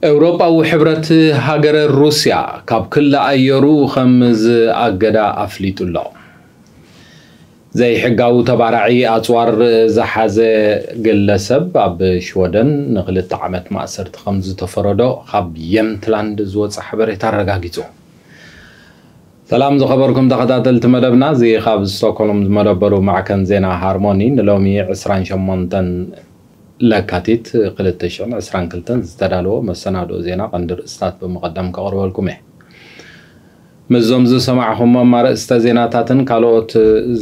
ኤውሮጳዊ ሕብረት ሃገረ ሩስያ ካብ ክሊ ኣየሩ ከም ዝኣገዳ ኣፍሊጡ ኣሎ። ዘይሕጋዊ ተባራዒ ኣጽዋር ዝሓዘ ግለሰብ ኣብ ሽወደን ንክልተ ዓመት ማእሰርቲ ከም ዝተፈረዶ ካብ የምትላንድ ዝወጸ ሓበሬታ ኣረጋጊጹ። ሰላም ዝኸበርኩም ተኸታተልቲ መደብና፣ እዚ ካብ ስቶክሆልም ዝመደበሩ ማዕከን ዜና ሃርሞኒ ንሎሚ ዕስራን ሸሞንተን ለካቲት ክልተ ሽሕን ዕስራን ክልተን ዝተዳለወ መሰናድኦ ዜና ቀንዲ ርእስታት ብምቕዳም ከቕርበልኩም እየ። ምስዞም ዝሰማዕኹሞም ኣርእስተ ዜናታትን ካልኦት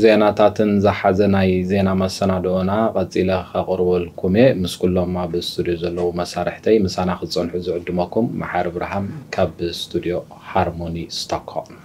ዜናታትን ዝሓዘ ናይ ዜና መሰናድኦና ቀጺለ ከቕርበልኩም እየ። ምስ ኩሎም ኣብ ስቱድዮ ዘለዉ መሳርሕተይ ምሳና ክትጸንሑ ዝዕድመኩም መሓሪ ብርሃም ካብ ስቱድዮ ሃርሞኒ ስቶክሆልም።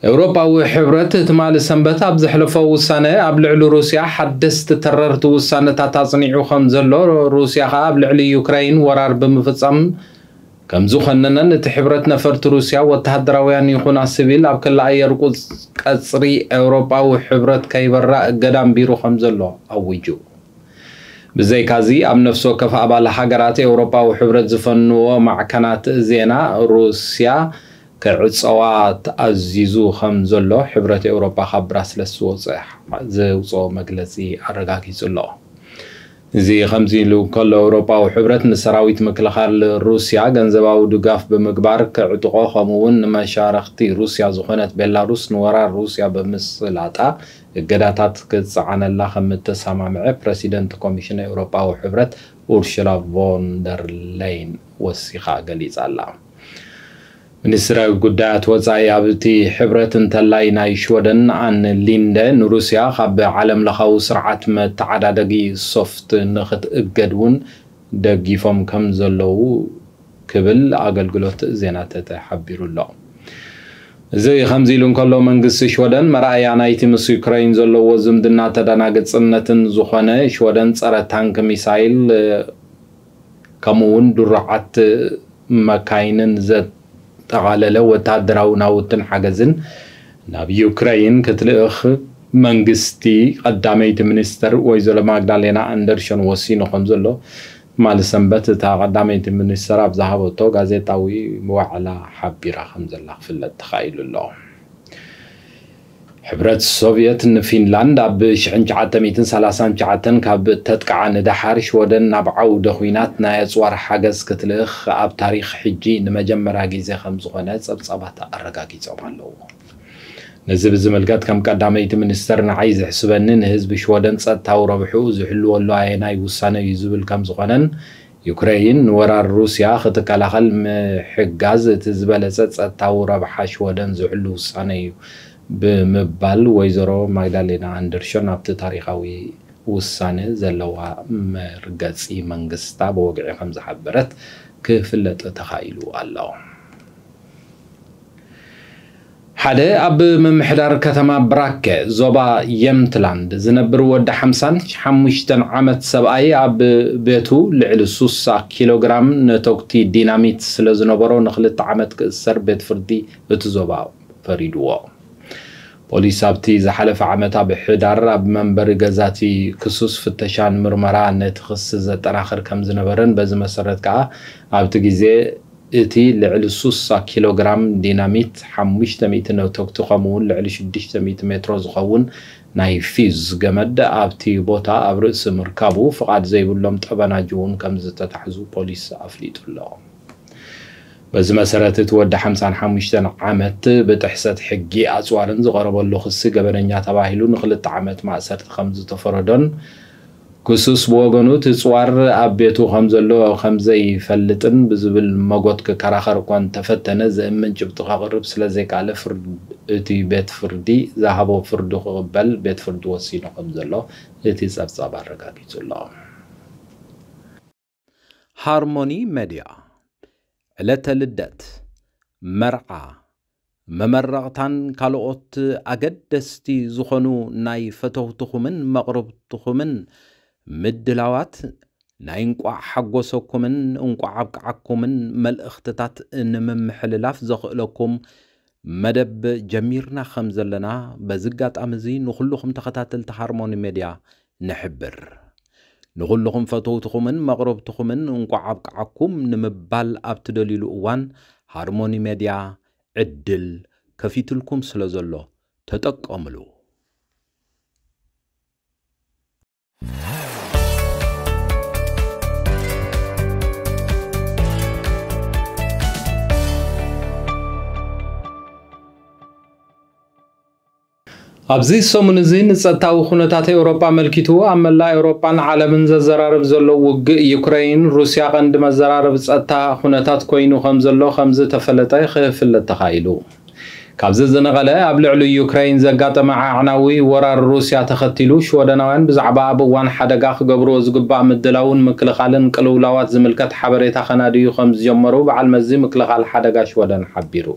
ኤውሮጳዊ ሕብረት ትማሊ ሰንበት ኣብ ዘሕለፎ ውሳነ፣ ኣብ ልዕሊ ሩስያ ሓደስቲ ተረርቲ ውሳነታት ኣጽኒዑ ከም ዘሎ፣ ሩስያ ከኣ ኣብ ልዕሊ ዩክራይን ወራር ብምፍጻም ከም ዝኾነነን፣ እቲ ሕብረት ነፈርቲ ሩስያ፣ ወተሃደራውያን ይኹና ሲቪል፣ ኣብ ክሊ ኣየር ቁጽ-፣ ቀጽሪ ኤውሮጳዊ ሕብረት ከይበራ እገዳ ኣንቢሩ ከም ዘሎ ኣዊጁ። ብዘይካዚ፣ ኣብ ነፍሲ ወከፍ ኣባል ሃገራት ኤውሮጳዊ ሕብረት ዝፈንዎ ማዕከናት ዜና፣ ሩስያ ክዕጸዋ ተኣዚዙ ከም ዘሎ ሕብረት ኤውሮጳ ካብ ብራስለስ ዝወጸ-፣ ዘውጽኦ መግለጺ ኣረጋጊጹ ኣሎ። እዚ ከምዚ ኢሉ እንከሎ፣ ኤውሮጳዊ ሕብረት ንሰራዊት ምክልኻል ሩስያ ገንዘባዊ ድጋፍ ብምግባር ክዕጥቖ፣ ከምኡ እውን ንመሻርኽቲ ሩስያ ዝኾነት ቤላሩስ ንወራር ሩስያ ብምስላጣ እገዳታት ክጸዓነላ ከም እተሰማምዐ ፕረሲደንት ኮሚሽን ኤውሮጳዊ ሕብረት ኡርሹላ ቮን ደር ሌይን ወሲኻ ገሊጻ ኣላ። ሚኒስትሪ ጉዳያት ወጻኢ ኣብቲ ሕብረት እንተላይ ናይ ሽወደን ኣን ሊንደ ንሩስያ ካብ ዓለም ለኻዊ ስርዓት መተዓዳደጊ ሶፍት ንኽትእገድ እውን ደጊፎም ከም ዘለዉ ክብል ኣገልግሎት ዜና ተተ ሓቢሩ ኣሎ። እዚ ከምዚ ኢሉ እንከሎ፣ መንግስቲ ሽወደን መርኣያ ናይቲ ምስ ዩክረይን ዘለዎ ዝምድና ተደናግጽነትን ዝኾነ ሽወደን ጸረ ታንክ ሚሳይል ከምኡ እውን ድሩዓት መካይንን ዘጠቓለለ ወተሃደራዊ ናውትን ሓገዝን ናብ ዩክረይን ክትልእኽ መንግስቲ ቀዳመይቲ ሚኒስተር ወይዘሮ ማግዳሌና ኣንደርሾን ወሲኑ ከም ዘሎ ትማሊ ሰንበት እታ ቀዳመይቲ ሚኒስተር ኣብ ዝሃበቶ ጋዜጣዊ ዋዕላ ሓቢራ ከም ዘላ ክፍለጥ ተኻኢሉ ኣሎ። ሕብረት ሶቭየት ንፊንላንድ ኣብ ሽሕን ትሽዓተ ሚእትን ሰላሳን ትሽዓተን ካብ ተጥቅዓ ንደሓር፣ ሽወደን ናብ ዓውደ ኹናት ናይ ኣጽዋር ሓገዝ ክትልእኽ ኣብ ታሪኽ ሕጂ ንመጀመርያ ግዜ ከም ዝኾነ ጸብጻባት ኣረጋጊጾም ኣለዉ። ነዚ ብዝምልከት ከም ቀዳመይቲ ሚኒስተር ንዓይ ዝሕስበኒ ንህዝቢ ሽወደን ጸጥታዊ ረብሕኡ ዝሕልወሉ ኣየናይ ውሳነ እዩ ዝብል ከም ዝኾነን ዩክረይን ንወራር ሩስያ ክትከላኸል ምሕጋዝ እቲ ዝበለጸ ጸጥታዊ ረብሓ ሽወደን ዝሕሉ ውሳነ እዩ ብምባል ወይዘሮ ማግዳሌና ኣንደርሾን ኣብቲ ታሪኻዊ ውሳነ ዘለዋ መርገጺ መንግስታ ብወግዒ ከም ዝሓበረት ክፍለጥ ተኻኢሉ ኣሎ። ሓደ ኣብ ምምሕዳር ከተማ ብራከ ዞባ የምትላንድ ዝነብር ወዲ ሓምሳን ሓሙሽተን ዓመት ሰብኣይ ኣብ ቤቱ ልዕሊ ሱሳ ኪሎ ግራም ነተጉቲ ዲናሚት ስለ ዝነበሮ ንክልተ ዓመት ክእሰር ቤት ፍርዲ እቲ ዞባ ፈሪድዎ። ፖሊስ ኣብቲ ዝሓለፈ ዓመት ኣብ ሕዳር ኣብ መንበሪ ገዛቲ ክሱስ ፍተሻን ምርመራ ነቲ ክሲ ዘጠናኽር ከም ዝነበረን በዚ መሰረት ከኣ ኣብቲ ግዜ እቲ ልዕሊ ሱሳ ኪሎ ግራም ዲናሚት፣ ሓሙሽተ ሚእቲ ነተጉቲ ከምኡውን ልዕሊ ሽዱሽተ ሚእቲ ሜትሮ ዝኸውን ናይ ፊዝ ገመድ ኣብቲ ቦታ ኣብ ርእሲ ምርካቡ ፍቓድ ዘይብሎም ጠበናጁ እውን ከም ዝተታሕዙ ፖሊስ ኣፍሊጡ ኣሎ። በዚ መሰረት እቲ ወዲ ሓምሳን ሓሙሽተን ዓመት ብጥሕሰት ሕጊ ኣፅዋርን ዝቐረበሉ ክሲ ገበነኛ ተባሂሉ ንክልተ ዓመት ማእሰርቲ ከም ዝተፈረዶን ክሱስ ብወገኑ እቲ ፅዋር ኣብ ቤቱ ከም ዘሎ ከም ዘይፈልጥን ብዝብል መጎት ክከራኸር እኳ እንተፈተነ ዘእምን ጭብጢ ከቕርብ ስለ ዘይከኣለ ፍርድ እቲ ቤት ፍርዲ ዝሃቦ ፍርዲ ክቕበል ቤት ፍርዲ ወሲኑ ከም ዘሎ እቲ ጸብጻብ ኣረጋጊጹ ኣሎ። ሃርሞኒ ሜድያ ዕለተ ልደት፣ መርዓ፣ መመረቕታን ካልኦት ኣገደስቲ ዝኾኑ ናይ ፈተውትኹምን መቕርብትኹምን ምድላዋት ናይ እንቋዕ ሓጎሰኩምን እንቋዕ ኣብቅዓኩምን መልእኽትታት ንምምሕልላፍ ዘኽእለኩም መደብ ጀሚርና ከም ዘለና በዚ ኣጋጣሚ እዚ ንኹልኹም ተኸታተልቲ ሃርሞኒ ሜድያ ንሕብር። ንኹልኹም ፈተውትኹምን መቕረብትኹምን እንቋዕ ኣብቅዓኩም ንምባል ኣብ ትደልዩሉ እዋን ሃርሞኒ ሜድያ ዕድል ከፊትልኩም ስለ ዘሎ ተጠቀምሉ። ኣብዚ ሰሙን እዚ ንጸጥታዊ ኩነታት ኤውሮጳ ኣመልኪቱ ኣብ መላእ ኤውሮጳን ዓለምን ዘዘራርብ ዘሎ ውግእ ዩክረይን ሩስያ ቀንዲ መዘራረቢ ጸጥታ ኩነታት ኮይኑ ከም ዘሎ ከም ዝተፈለጠ ክፍለጥ ተኻኢሉ። ካብዚ ዝነቐለ ኣብ ልዕሊ ዩክረይን ዘጋጠመ ኣዕናዊ ወራር ሩስያ ተኸቲሉ ሽወደናውያን ብዛዕባ ኣብ እዋን ሓደጋ ክገብርዎ ዝግባእ ምድላውን ምክልኻልን ቅልውላዋት ዝምልከት ሓበሬታ ከናድዩ ከም ዝጀመሩ በዓል መዚ ምክልኻል ሓደጋ ሽወደን ሓቢሩ።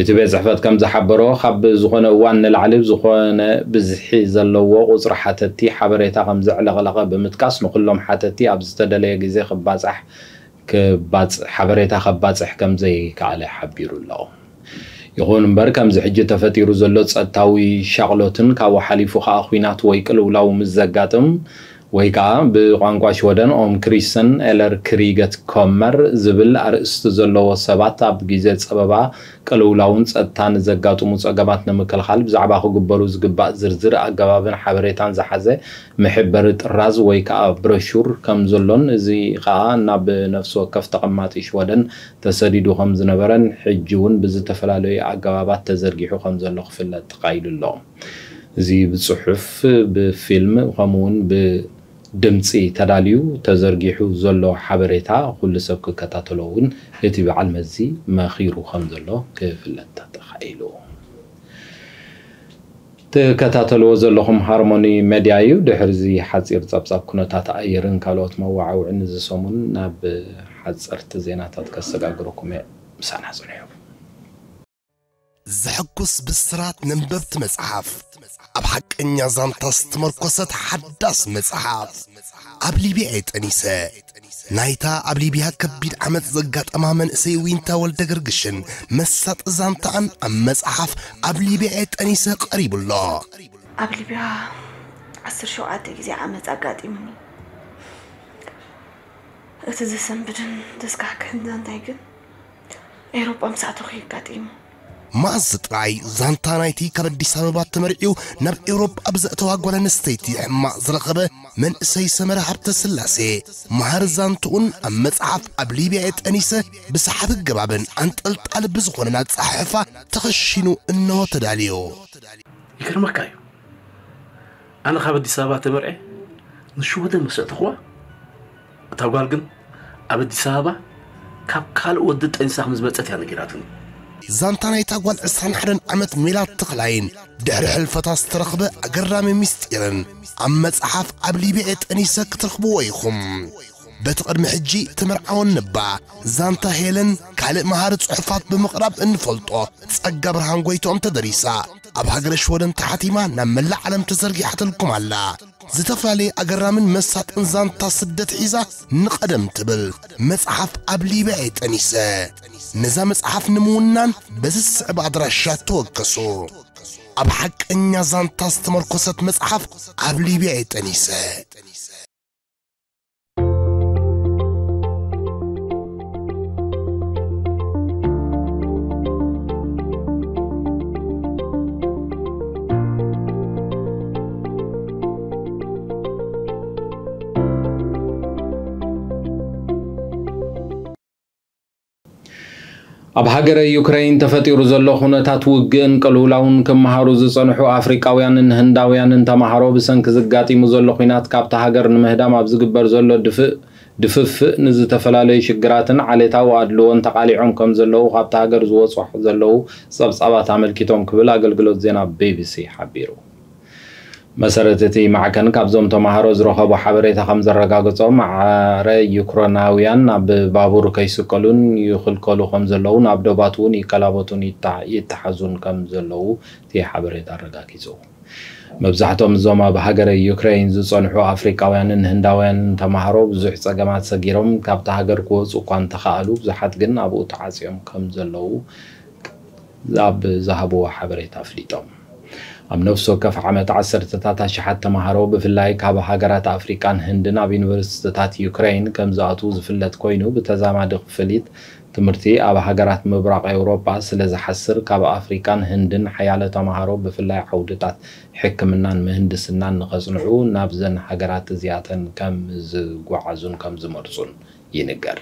እቲ ቤት ጽሕፈት ከም ዝሓበሮ ካብ ዝኾነ እዋን ንላዕሊ ዝኾነ ብዝሒ ዘለዎ ቁጽሪ ሓተቲ ሓበሬታ ከም ዘዕለቕለቐ ብምጥቃስ ንኹሎም ሓተቲ ኣብ ዝተደለየ ግዜ ክባጻሕ ክባጽ ሓበሬታ ከባጽሕ ከም ዘይከኣለ ሓቢሩ ኣሎ። ይኹን እምበር ከምዚ ሕጂ ተፈጢሩ ዘሎ ጸጥታዊ ሻቕሎትን ካብኡ ሓሊፉ ከኣ ኲናት ወይ ቅልውላው ምስ ዘጋጥም ወይ ከኣ ብቋንቋ ሽወደን ኦም ክሪሰን ኤለር ክሪገት ኮመር ዝብል ኣርእስቲ ዘለዎ ሰባት ኣብ ግዜ ጸበባ ቅልውላውን ጸጥታን ዘጋጥሙ ጸገማት ንምክልኻል ብዛዕባ ክግበሩ ዝግባእ ዝርዝር ኣገባብን ሓበሬታን ዝሓዘ መሐበሪ ጥራዝ ወይ ከኣ ብሮሹር ከም ዘሎን እዚ ከኣ ናብ ነፍሲ ወከፍ ተቐማጢ ሽወደን ተሰዲዱ ከም ዝነበረን ሕጂ እውን ብዝተፈላለዩ ኣገባባት ተዘርጊሑ ከም ዘሎ ክፍለጥ ተኻኢሉ ኣሎ። እዚ ብጽሑፍ፣ ብፊልም ከምኡ እውን ብድምጺ ተዳልዩ ተዘርጊሑ ዘሎ ሓበሬታ ኩሉ ሰብ ክከታተሎ እውን እቲ በዓል መዚ መኺሩ ከም ዘሎ ክፍለጥ ተኻኢሉ። ትከታተልዎ ዘለኹም ሃርሞኒ ሜድያ እዩ። ድሕሪ እዚ ሓጺር ጸብጻብ ኩነታት ኣየርን ካልኦት መወዓውዒን እዚ ሰሙን ናብ ሓጸርቲ ዜናታት ከሰጋግረኩም እየ። ምሳና ጽንሑ። ዘሐጉስ ብስራት ነንበብቲ መጽሓፍ። ኣብ ሓቀኛ ዛንታ ዝተመርኮሰት ሓዳስ መጽሓፍ። ኣብ ሊብያ እየ ጠኒሰ። ናይታ ኣብ ሊብያ ከቢድ ዓመጽ ዘጋጠማ መንእሰይ ዊንታ ወልደ ገርግሽን መሳጢ ዛንታኣን ኣብ መጽሓፍ ኣብ ሊብያ እየ ጠኒሰ ቀሪቡ ኣሎ። ኣብ ሊብያ ዓሰርተ ሸውዓተ ግዜ ዓመጽ ኣጋጢሙኒ። እቲ ዘሰንብድን ዘስካሕክሕን ዛንታይ ግን ኤውሮጳ ምስ ኣተኹ እዩ ኣጋጢሙ። መኣዝ ጥራይ ዛንታ ናይቲ ካብ ኣዲስ ኣበባ ተመርዕዩ ናብ ኤውሮጳ ብዘእተዋ ጓል ኣንስተይቲ ሕማቕ ዝረኸበ መንእሰይ ሰመረ ሃብተ ስላሴ መሃሪ ዛንትኡን ኣብ መጽሓፍ ኣብ ሊብያ እየ ጠኒሰ ብሰሓቢ ኣገባብን ኣንጠልጣሊ ብዝኾነን ኣጸሓሕፋ ተኸሺኑ እንሆ ተዳልዩ። ይገርመካ እዩ። ኣነ ካብ ኣዲስ ኣበባ ተመርዐ ንሽወደን ምስ ኣእተኽዋ፣ እታ ጓል ግን ኣብ ኣዲስ ኣበባ ካብ ካልእ ወዲ ጠኒሳ ከም ዝመጸት እያ ነጊራትኒ። ዛንታ ናይታ ጓል ዕስራን ሓደን ዓመት ሜላት ተኽላይን ድሕሪ ሕልፈታ ዝተረኽበ ኣገራሚ ምስጢርን ኣብ መጽሓፍ ኣብ ሊብያ እየ ጠኒሰ ክትረኽብዎ ኢኹም። በቲ ቅድሚ ሕጂ ተመርዓወን ነባ ዛንታ ሄለን ካልእ መሃሪ ጽሑፋት ብምቕራብ እንፈልጦ ጸጋ ብርሃን ጎይትኦም ተደሪሳ ኣብ ሃገረ ሽወደን ተሓቲማ ናብ መላእ ዓለም ተዘርጊሓትልኩም ኣላ። ዝተፈላለየ ኣገራምን መሳጥን ዛንታ ስደት ሒዛ ንቐደም ትብል መጽሓፍ ኣብ ሊብያ እየ ጠኒሰ። ነዛ መጽሓፍ ንምውናን በዚ ዝስዕብ ኣድራሻ ተወከሱ። ኣብ ሓቀኛ ዛንታ ዝተመርኮሰት መጽሓፍ ኣብ ሊብያ እየ ጠኒሰ። ኣብ ሃገረ ዩክረይን ተፈጢሩ ዘሎ ኩነታት ውግእን ቅልውላውን ክመሃሩ ዝጸንሑ ኣፍሪቃውያንን ህንዳውያንን ተማሃሮ ብሰንኪ ዝጋጢሙ ዘሎ ኲናት ካብታ ሃገር ንምህዳም ኣብ ዝግበር ዘሎ ድፍእ ድፍፍእ ንዝተፈላለዩ ሽግራትን ዓሌታዊ ኣድልዎን ተቓሊዖም ከም ዘለዉ ካብታ ሃገር ዝወጹ ዘለዉ ጸብጻባት ኣመልኪቶም ክብል ኣገልግሎት ዜና ቢቢሲ ሓቢሩ። መሰረት እቲ ማዕከን ካብዞም ተማሃሮ ዝረኸቦ ሓበሬታ ከም ዘረጋገጾ፣ ማዕረ ዩክረናውያን ናብ ባቡር ከይስቀሉን ይኽልከሉ ከም ዘለዉ፣ ናብ ዶባት እውን ይከላበቱን ይታ- ይተሓዙን ከም ዘለዉ እቲ ሓበሬታ ኣረጋጊጹ። መብዛሕቶም እዞም ኣብ ሃገረ ዩክረይን ዝጸንሑ ኣፍሪቃውያንን ህንዳውያንን ተማሃሮ ብዙሕ ጸገማት ሰጊሮም ካብታ ሃገር ክወጹ እኳ እንተኸኣሉ፣ ብዙሓት ግን ኣብኡ ተዓጽዮም ከም ዘለዉ ኣብ ዝሃብዎ ሓበሬታ ኣፍሊጦም። ኣብ ነፍሲ ወከፍ ዓመት ዓሰርተታት ኣሽሓት ተማሃሮ ብፍላይ ካብ ሃገራት ኣፍሪቃን ህንድን ኣብ ዩኒቨርሲቲታት ዩክረይን ከም ዝኣትዉ ዝፍለጥ ኮይኑ፣ ብተዛማዲ ክፍሊት ትምህርቲ ኣብ ሃገራት ምብራቕ ኤውሮጳ ስለ ዝሓስር፣ ካብ ኣፍሪቃን ህንድን ሓያለ ተማሃሮ ብፍላይ ዓውድታት ሕክምናን ምህንድስናን ንኸጽንዑ ናብዘን ሃገራት እዚኣተን ከም ዝጓዓዙን ከም ዝመርጹን ይንገር።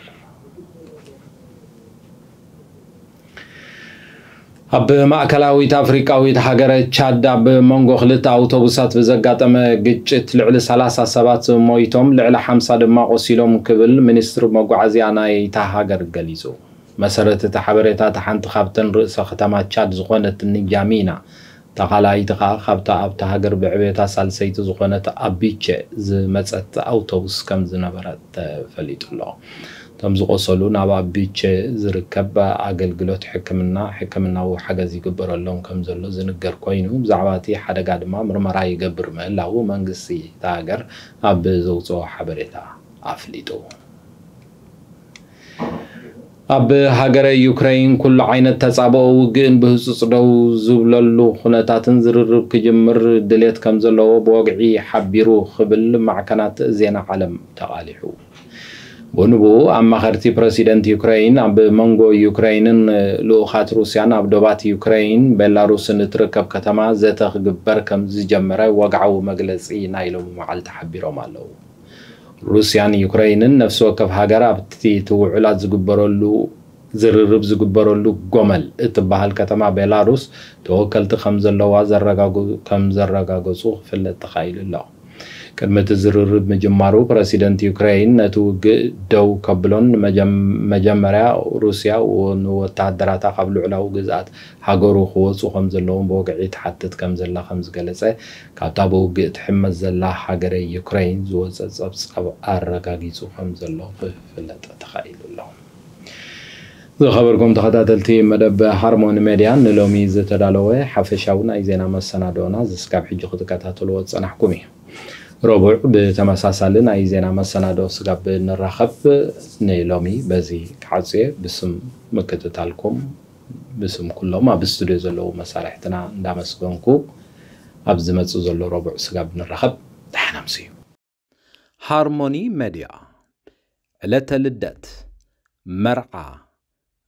ኣብ ማእከላዊት ኣፍሪቃዊት ሃገረ ቻድ ኣብ መንጎ ክልተ ኣውቶቡሳት ብዘጋጠመ ግጭት ልዕሊ ሰላሳ ሰባት ሞይቶም፣ ልዕሊ ሓምሳ ድማ ቆሲሎም ክብል ሚኒስትሪ መጓዓዝያ ናይታ ሃገር ገሊጹ። መሰረት እቲ ሓበሬታ፣ እታ ሓንቲ ካብተን ርእሰ ከተማ ቻድ ዝኾነት ንጃሚና፣ እታ ካልኣይቲ ከኣ ካብታ ኣብታ ሃገር ብዕቤታ ሳልሰይቲ ዝኾነት ኣቢቼ ዝመጸት ኣውቶቡስ ከም ዝነበረት ተፈሊጡ ኣሎ። እቶም ዝቆሰሉ ናብ ኣቢቼ ዝርከብ ኣገልግሎት ሕክምና ሕክምናዊ ሓገዝ ይግበረሎም ከም ዘሎ ዝንገር ኮይኑ፣ ብዛዕባ እቲ ሓደጋ ድማ ምርመራ ይገብር ምህላዉ መንግስቲ እታ ሃገር ኣብ ዘውፅኦ ሓበሬታ ኣፍሊጡ። ኣብ ሃገረ ዩክረይን ኩሉ ዓይነት ተጻብኦ ውግእን ብህጹጽ ደው ዝብለሉ ኩነታትን ዝርርብ ክጅምር ድሌት ከም ዘለዎ ብወግዒ ሓቢሩ ክብል ማዕከናት ዜና ዓለም ተቓሊሑ። ብንብኡ ኣማኸርቲ ፕረሲደንት ዩክረይን ኣብ መንጎ ዩክረይንን ልኡኻት ሩስያን ኣብ ዶባት ዩክረይን ቤላሩስን እትርከብ ከተማ ዘተ ክግበር ከም ዝጀመረ ወግዓዊ መግለጺ ናይ ሎሚ መዓልቲ ሓቢሮም ኣለዉ። ሩስያን ዩክረይንን ነፍሲ ወከፍ ሃገር ኣብቲ እቲ ውዕላት ዝግበረሉ ዝርርብ ዝግበረሉ ጎመል እትበሃል ከተማ ቤላሩስ ተወከልቲ ከም ዘለዋ ዘረጋጉ- ከም ዘረጋገጹ ክፍለጥ ተኻኢሉ ኣሎ። ቅድሚ እቲ ዝርርብ ምጅማሩ ፕረሲደንት ዩክረይን ነቲ ውግእ ደው ከብሎን ንመጀም- መጀመርያ ሩስያ ንወተሃደራታ ካብ ልዑላዊ ግዝኣት ሃገሩ ክወጹ ከም ዘለዎም ብወግዒ ትሓትት ከም ዘላ ከም ዝገለጸ ካብታ ብውግእ ትሕመስ ዘላ ሃገረ ዩክረይን ዝወጸ ጸብጻብ ኣረጋጊጹ ከም ዘሎ ክፍለጥ ተኻኢሉ ኣሎ። ዝኸበርኩም ተኸታተልቲ መደብ ሃርሞኒ ሜድያ ንሎሚ ዝተዳለወ ሓፈሻዊ ናይ ዜና መሰናዶና ዝስካብ ሕጂ ክትከታተልዎ ዝጸናሕኩም እዩ። ረቡዕ ብተመሳሳሊ ናይ ዜና መሰናዶ ስጋብ ንራኸብ ንሎሚ በዚ ክዓጽየ ብስም ምክትታልኩም ብስም ኩሎም ኣብ ስቱድዮ ዘለዉ መሳርሕትና እንዳመስገንኩ ኣብ ዝመጽእ ዘሎ ረቡዕ ስጋብ ንራኸብ ደሓን ኣምስዩ። ሃርሞኒ ሜድያ ዕለተ ልደት፣ መርዓ፣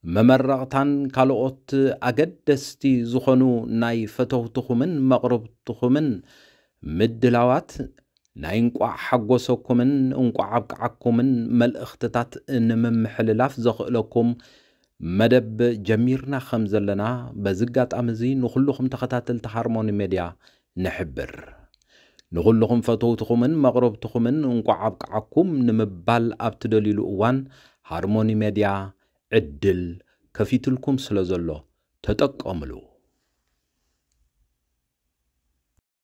መመረቕታን ካልኦት ኣገደስቲ ዝኾኑ ናይ ፈተውትኹምን መቕርብትኹምን ምድላዋት ናይ እንቋዕ ሓጎሰኩምን እንቋዕ ኣብቅዓኩምን መልእኽትታት ንምምሕልላፍ ዘኽእለኩም መደብ ጀሚርና ከም ዘለና በዚ ኣጋጣሚ እዚ ንኹልኹም ተኸታተልቲ ሃርሞኒ ሜድያ ንሕብር። ንኹልኹም ፈተውትኹምን መቕረብትኹምን እንቋዕ ኣብቅዓኩም ንምባል ኣብ ትደልዩሉ እዋን ሃርሞኒ ሜድያ ዕድል ከፊትልኩም ስለ ዘሎ ተጠቀምሉ።